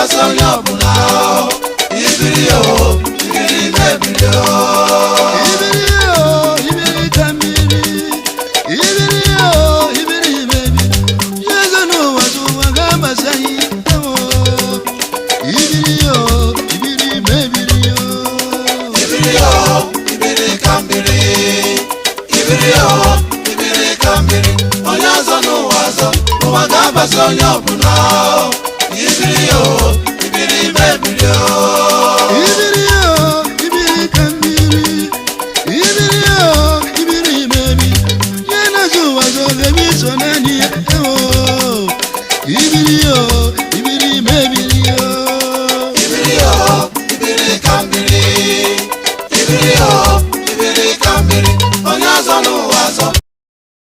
ga-agbasi onye ọbụla. Ibiri o, ibiri mebiri o. Ibiri o, ibiri ka mmiri. Ibiri o, ibiri mebiri. Eze n'ụwa zụwa ga-amasị anyị ewo. Ibiri o, ibiri mebiri o. Ibiri o, ibiri ka mmiri. Ibiri o, ibiri ka mmiri. Onye ọzọ n'ụwa ọzọ, ụwa ga-agbasi onye ọbụla. Ibiri o.